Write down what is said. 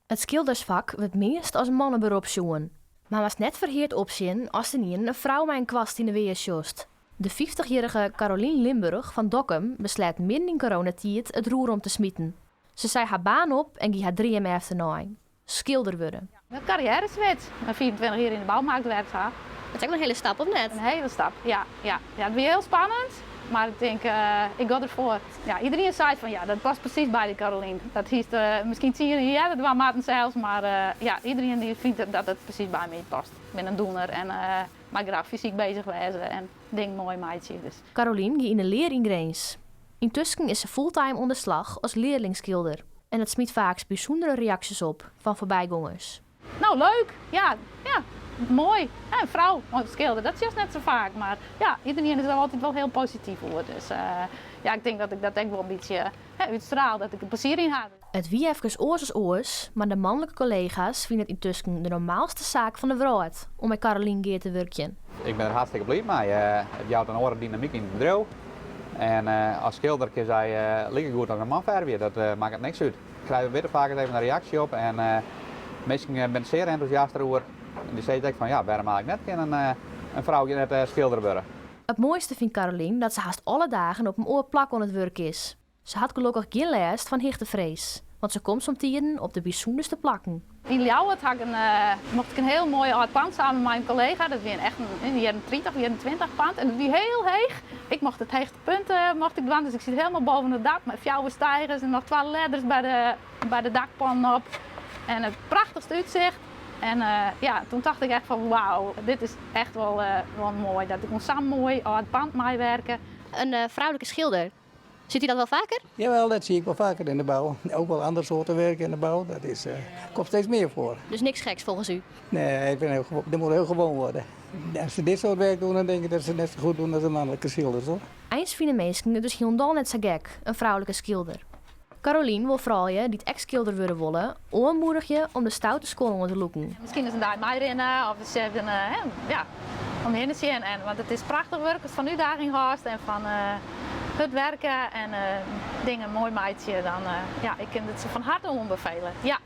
It skildersfak wurdt meast as manneberop sjoen. Mar moatst net ferheard opsjen ast ynienen in frou mei in kwast yn 'e weer sjochst. De fyftichjierrige Carolien Limburg fan Dokkum besleat midden yn coronatiid it roer om te smiten. Se sei har baan op en gie har dream efternei, skilder wurde. In karriêreswitch, nei 25 jier yn de boumarkt werkt ha. Dat is ek wol in hiele stap, of net? In hiele stap, ja. Ja, ja, it wie hiel spannend, mar ik tink, ik gean derfoar. Ja, iderien sei fan ja, dat past presys by dy Carolien. Dat hiest miskien tsien jier earder dwaan moatten sels, mar ja, iderien dy fynt dat it presys by my past. Ik bin in doener en mei graach fysyk bezich wêze en dingen moai meitsje. Dus. Carolien gie yn 'e lear yn Grins. Yntusken is se fulltime oan de slach as learlingskilder en dat smyt faaks bysûndere reaksjes op fan foarbygongers. No, leuk! Ja, ja, moai. Ja, in frou mei skilder, dat sjochst net sa faak, mar ja, iderien is der altyd wol hiel posityf oer. Dus ja, ik tink dat ik dat ek wol in bytsje, hè, útstraal, dat ik der plezier yn ha. It wie efkes oars as oars, mar de manlike kollega's fine it yntusken de normaalste saak fan de wrâld om mei Carolien gear te wurkjen. Ik bin der hartstikke bliid mei. It jout in oare dynamyk yn it bedriuw. En as skilder kin sy like goed as in man fervje, dat makket niks út. Ik krij wit faak even in reaksje op en minsken binne sear entûsjast deroer. En dy sizze ek fan ja, wêrom eigentlik net kin in frou net skilder wurde. It moaiste fynt Carolien dat se hast alle dagen op in oar plak oan it wurk is. Se hat gelokkich gjin lêst fan hichtefrees, want se komt somtiden op de bysûnderste plakken. Yn Ljouwert ha ik in, mocht ik in hiel moai âld pand samen mei in kollega. Dat wie in echt in, yn de jierren tritich, jierren tweintich pand en dat wie hiel heech. Ik mocht it heechste punt mocht ik dwaan, dus ik siet helemaal boven it dak mei fjouwer steigers en noch twa ledders by de, by de dakpannen op. En it prachtichste útsicht. En ja, toen tocht ik echt fan wauw, dit is echt wol, wol moai dat ik oan sa'n moai âld pand meiwerke. In froulike skilder, Ziet u dat wel vaker? Jawel, dat zie ik wel vaker in de bouw. Ook wel andere soorten werk in de bouw. Dat is, komt steeds meer voor. Dus niks geks volgens u? Nee, ik ben heel, dat moet heel gewoon worden. Als ze dit soort werk doen, dan denk ik dat ze net zo goed doen als de mannelijke schilders, hoor. Eins fine minsken it dus hielendal net sa gek, in froulike skilder. Carolien wol froulju dy't ek skilder wurde wolle, oanmoedigje om de stoute skuon oan te lûken. Miskien ris in dei meirinne of ris even, ja, om hinne sjen. En, want it is prachtich wurk ast fan útdaging hâldst en fan hurd werke en dingen moai meitsje. Dan, ja, ik kin it se fan harte oanbefele. Ja.